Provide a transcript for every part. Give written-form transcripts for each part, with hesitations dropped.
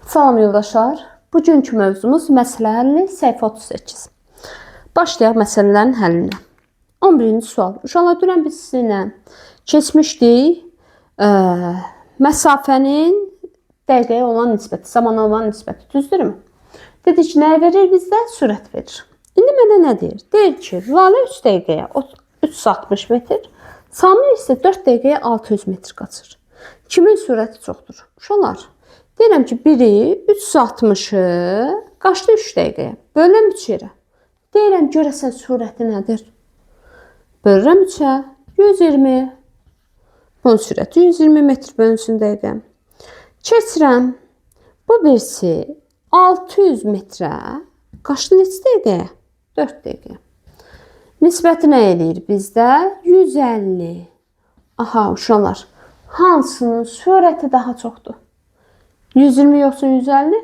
Salam yoldaşlar. Bugünkü mövzumuz məsələ həlli, səhifə 38. Başlayaq məsələlərin həllinə. 11-ci sual. Uşaqlar, dünən biz sizinlə keçmişdik. Məsafənin dəqiqəyə olan nisbəti, zamana olan nisbəti, düzdürmü? Dedik ki, nə verir bizdə? Sürət verir. İndi mənə nə deyir? Deyir ki, Lalə 3 dəqiqəyə 360 metr, Samir isə 4 dəqiqəyə 600 metr qaçır. Kimin sürəti çoxdur? Uşaqlar, deyirəm ki, biri 360-ı qaçdı 3 dəqiqəyə. Bölürəm 3 yerə. Deyirəm, görəsən sürəti nədir? Bölürəm 3-ə, 120. Bunun sürəti 120 metr bölünsün dəqiqə. Keçirəm. Bu birisi 600 metrə qaçdı neçə dəqiqəyə? 4 dəqiqəyə. Nisbəti nə eləyir bizdə? 150. Aha, uşaqlar, hansının sürəti daha çoxdur? 120 yoxsa 150?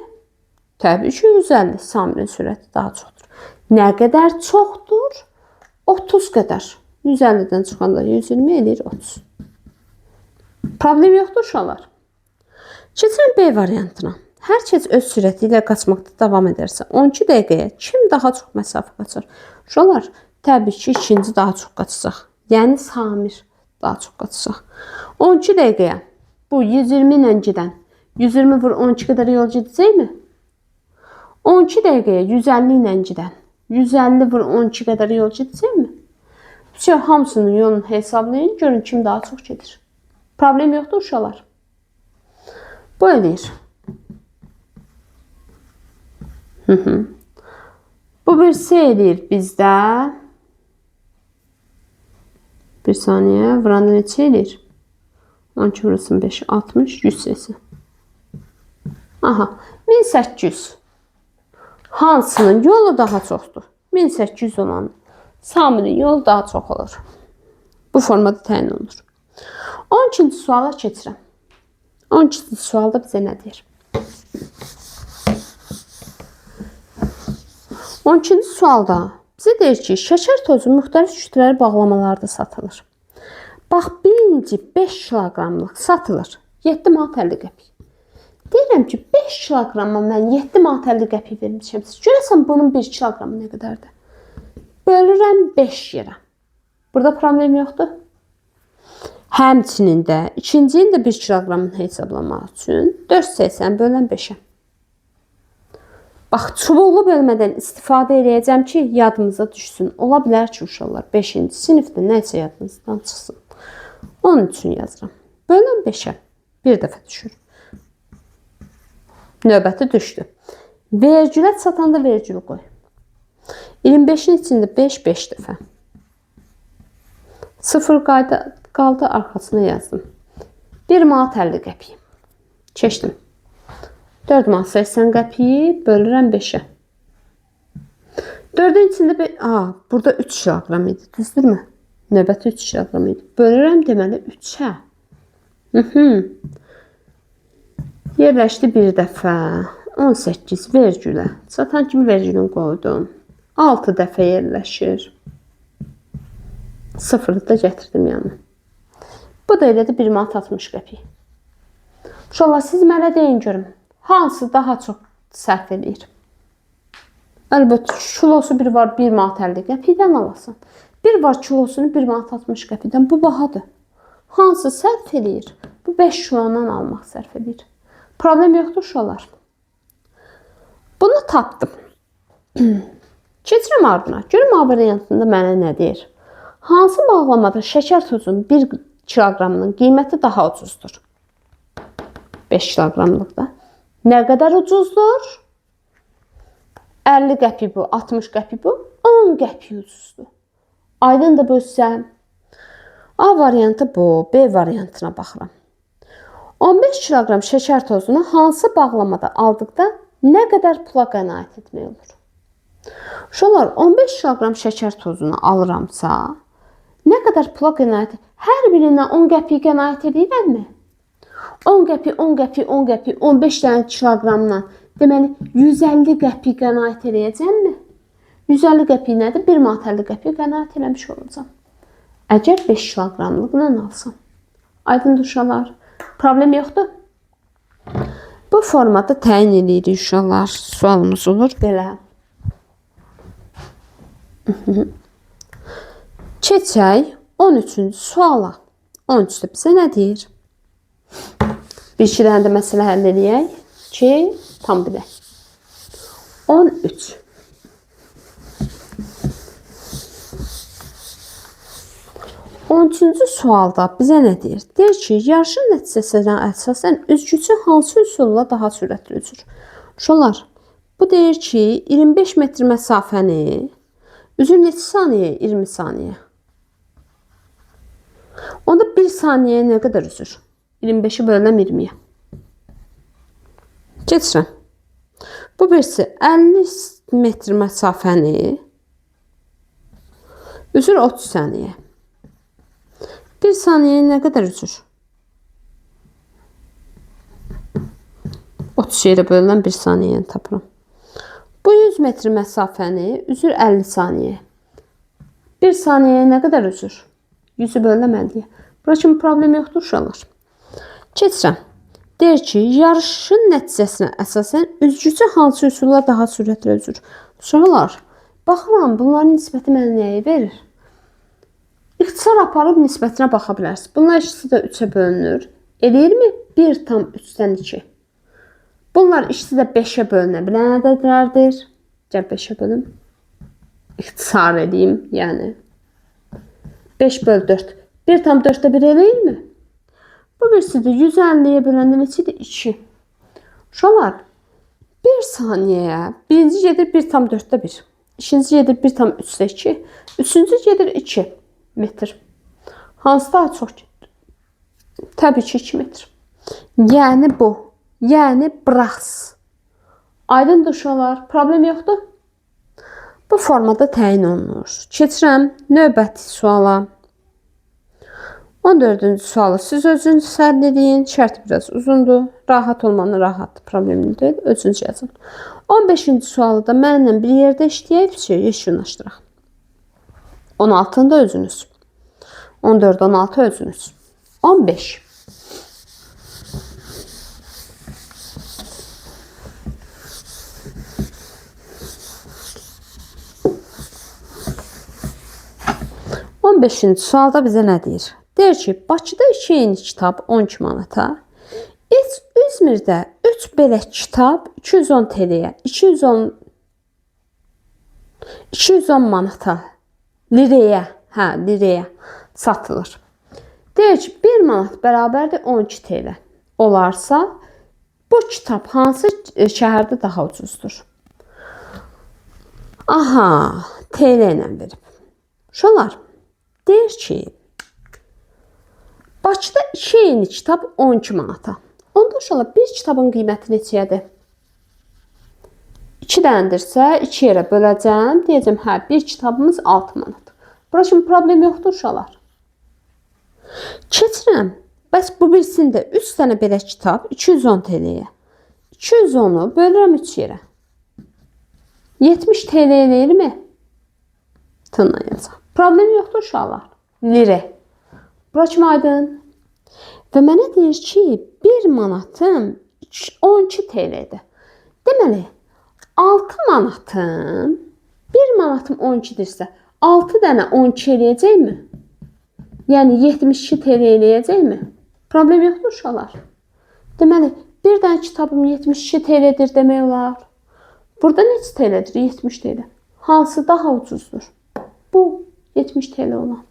Təbii ki, 150. Samirin sürəti daha çoxdur. Nə qədər çoxdur? 30 qədər. 150-dən çıxanda 120 eləyir 30. Problem yoxdur uşaqlar. Keçirəm B variantına. Hər kəs öz sürəti ilə qaçmaqda davam edərsə, 12 dəqiqəyə kim daha çox məsafə qaçar? Uşaqlar, təbii ki, ikinci daha çox qaçacaq. Yəni Samir daha çox qaçacaq. 12 dəqiqəyə bu 120 ilə gedən 120 vur 12 qədər yol gedəcəkmi? 12 dəqiqəyə 150 ilə gedən 150 vur 12 qədər yol gedəcəkmi? Bütün hamısının yolunu hesablayın, görün kim daha çox gedir. Problem yoxdur uşaqlar. Bu eləyir. Bu bir C eləyir bizdə. Bir saniyə, vuranda neçə eləyir? 12 vurulsun 5, 60, 180. Aha, 1800. Hansının yolu daha çoxdur? 1800 olan Samirin yolu daha çox olur. Bu formada təyin olunur. 12-ci suala keçirəm. 12-ci sualda bizə nə deyir? 12-ci sualda bizə deyir ki, şəkər tozu müxtəlif kütlələri bağlamalarda satılır. Bax, birinci 5 kiloqramlıq satılır. 7 manat 50 qəpik. Deyirəm ki, 5 kiloqrama mən 7 manat 50 qəpik vermişəm. Görəsən bunun 1 kiloqramı nə qədərdir? Bölürəm 5 yerə. Burada problem yoxdur. Həmçinin də ikincinin də 1 kiloqramını hesablamaq üçün 4,80 bölən 5-ə. Bax, çubuqlu bölmədən istifadə eləyəcəm ki, yadımıza düşsün. Ola bilər ki, uşaqlar 5-ci sinifdə nə isə yadınızdan çıxsın. Onun üçün yazıram. Bölən 5-ə. Bir dəfə düşür. Növbəti düşdü. Vergülə çatanda vergülü qoy. 25-in içində 5, 5 dəfə. 0 qaldı, arxasına yazdım. 1 manat 50 qəpik. Keçdim. 4 manat 80 qəpiyi bölürəm 5-ə. 4-ün içində, burada 3 kiloqram idi, düzdürmü? Növbəti 3 kiloqram idi. Bölürəm deməli 3-ə. Yerləşdi bir dəfə. 18 vergülə. Çatan kimi vergülünü qoydum. 6 dəfə yerləşir. 0-ı da gətirdim yanına. Bu da elədir 1 manat 60 qəpik. Uşaqlar, siz mənə deyin görüm. Hansı daha çox sərf eləyir? Əlbəttə, kilosu bir var 1 manat 50 qəpikdən alasan. Bir var kilosunu 1 manat 60 qəpikdən. Bu bahadır. Hansı sərf eləyir? Bu 5 kilondan almaq sərf eləyir. Problem yoxdur uşaqlar. Bunu tapdım. Keçirəm ardına. Görüm A variantında mənə nə deyir? Hansı bağlamada şəkər tozunun 1 kiloqramının qiyməti daha ucuzdur? 5 kiloqramlıqda. Nə qədər ucuzdur? 50 qəpik bu, 60 qəpik bu, 10 qəpik ucuzdur. Aydındır bu hissə. A variantı bu, B variantına baxıram. 15 kiloqram şəkər tozunu hansı bağlamada aldıqda nə qədər pula qənaət etmək olur? Uşaqlar, 15 kiloqram şəkər tozunu alıramsa, nə qədər pula qənaət? Hər birindən 10 qəpik qənaət edirəmmi? 10 qəpik, 10 qəpik, 10 qəpik, 15 dənə kiloqramdan. Deməli, 150 qəpik qənaət eləyəcəmmi? 150 qəpik nədir? 1 manat 50 qəpik qənaət eləmiş olacam. Əgər 5 kiloqramlıqla alsam. Aydındır uşaqlar. Problem yoxdur. Bu formada təyin edirik uşaqlar. Sualımız olur belə. Keçək 13-cü suala. 13-də bizə nə deyir? Bir-iki dənə də məsələ həll eləyək ki, tam bilək. 13. 13-cü sualda bizə nə deyir? Deyir ki, yarışın nəticəsinə əsasən üzgüçü hansı üsulla daha sürətli üzür? Uşaqlar, bu deyir ki, 25 metr məsafəni üzür neçə saniyə? 20 saniyə. Onda 1 saniyə nə qədər üzür? 25-i bölünəm 20-yə. Keçirəm. Bu birisi 50 metr məsafəni üzür 30 saniyə. 1 saniyə nə qədər üzür? 30 yerə bölünən 1 saniyəni tapıram. Bu 100 metr məsafəni üzür 50 saniyə. 1 saniyə nə qədər üzür? 100-ü bölünəm 50-yə. Bura kimi problem yoxdur uşaqlar. Keçirəm. Deyir ki, yarışın nəticəsinə əsasən üzgüçü hansı üsulla daha sürətli üzür? Uşaqlar, baxıram, bunların nisbəti mənə nəyi verir? İxtisar aparıb nisbətinə baxa bilərsiniz. Bunlar ikisi də 3-ə bölünür. Eləyirmi? 1,3-dən 2. Bunlar ikisi də 5-ə bölünə bilən ədədlərdir. Gəl 5-ə bölüm. İxtisar edeyim, yəni. 5 böl 4. 1,4-də 1 eləyirmi? Bu birisi də 150-yə böləndə neçə idi? 2. Uşaqlar, 1 saniyəyə birinci gedir 1,4-də 1. İkinci gedir 1,3-də 2. Üçüncü gedir 2 metr. Hansı daha çox gedir? Təbii ki, 2 metr. Yəni bu. Yəni bras. Aydındır uşaqlar. Problem yoxdur? Bu formada təyin olunur. Keçirəm növbəti suala. 14-cü sualı siz özünüz həll edin. Şərt biraz uzundur. Rahat olmanı rahat problemli deyil. Özünüz yazın. 15-ci sualı da mənimlə bir yerdə işləyək, yekunlaşdıraq. 16-nı da özünüz. 14, 16 özünüz. 15. 15-ci sualda bizə nə deyir? Deyir ki, Bakıda 2 eyni kitab 12 manata, İzmirdə 3 belə kitab 210 TL-yə, 210 manata, lirəyə, hə, lirəyə satılır. Deyir ki, 1 manat bərabərdir 12 TL. Olarsa, bu kitab hansı şəhərdə daha ucuzdur? Aha, TL ilə verib. Uşaqlar, deyir ki, Bakıda 2 eyni kitab 12 manata. Onda uşaqlar, bir kitabın qiyməti neçəyədir? 2 dənədirsə, 2 yerə böləcəm. Deyəcəm, hə, bir kitabımız 6 manat. Bura kimi problem yoxdur uşaqlar. Keçirəm. Bəs bu birisində 3 dənə belə kitab 210 TL-yə. 210-u bölürəm 3 yerə. 70 TL eləyirmi? Tınla yazacaq. Problem yoxdur uşaqlar. Lirə. Bura kimi aydın. Və mənə deyir ki, 1 manatım 12 TL-dir. Deməli, 6 manatım, 1 manatım 12-dirsə, 6 dənə 12 eləyəcəkmi? Yəni 72 TL eləyəcəkmi? Problem yoxdur uşaqlar. Deməli, bir dənə kitabım 72 TL-dir demək olar. Burada neçə TL-dir? 70 TL. Hansı daha ucuzdur? Bu 70 TL olan.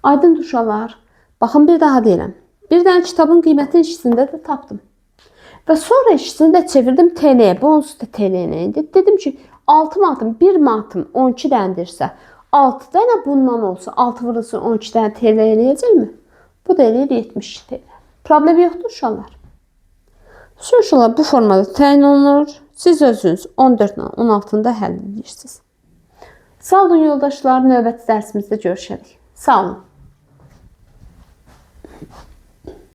Aydındır uşaqlar. Baxın, bir daha deyirəm. Bir dənə kitabın qiymətini ikisində də tapdım. Və sonra ikisini də çevirdim TL-yə. Bu onsuz da TL-nə idi. Dedim ki, 6 manatım, 1 manatım 12 dənədirsə, 6 dənə bundan olsa, 6 vurulsun 12 dənə TL eləyəcəkmi? Bu da eləyir 72 TL. Problem yoxdur uşaqlar. Uşaqlar, bu formada təyin olunur. Siz özünüz 14 ilə 16-nı da həll edirsiniz. Sağ olun yoldaşlar. Növbəti dərsimizdə görüşərik. Sağ olun.